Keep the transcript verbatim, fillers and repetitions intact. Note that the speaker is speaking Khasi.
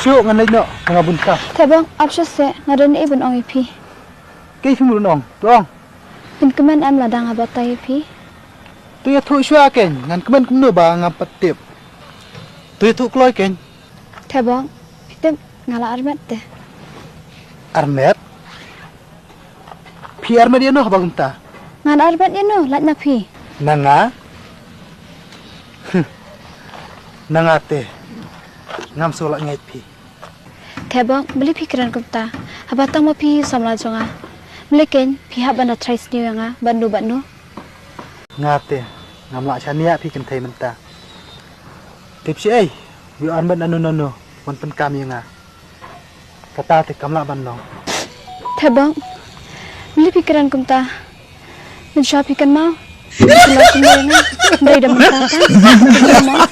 Ïoh ngan leit noh, nga bun ka. Te bok, ap shuh seh, nga don ei ban ong ïa phi. Kaei phim rung ong, to ong. Phin kmen em lada nga batai ïa phi? To ïathuh shuwa kein, ngan kmen kumno ba ngam pat tip. To ïathuh kloi kein. Te bok, phi tip nga la armet te. Armet? Phi armet ïano haba kumta? Ngan armet ïano, lait na phi. Na nga? Na nga te. Ngam sngewlah ngeit phi. Te bok, balei phi kren kumta? Haba tang ma phi samla jong nga. Balei kein phi hap ban da trai sniew ïa nga bad nu bad nu? Nga te, ngam lah shaniah phi kynthei mynta. Tip shi ei, ïoh armet nano nano, wan pynkam ïa nga. Kata te kam lah ban long. Te bok, balei phi kren kumta? Mynshuwa phi kynmaw. Phi la kynmaw ïa nga. Dei da mynta ka. Kynmaw.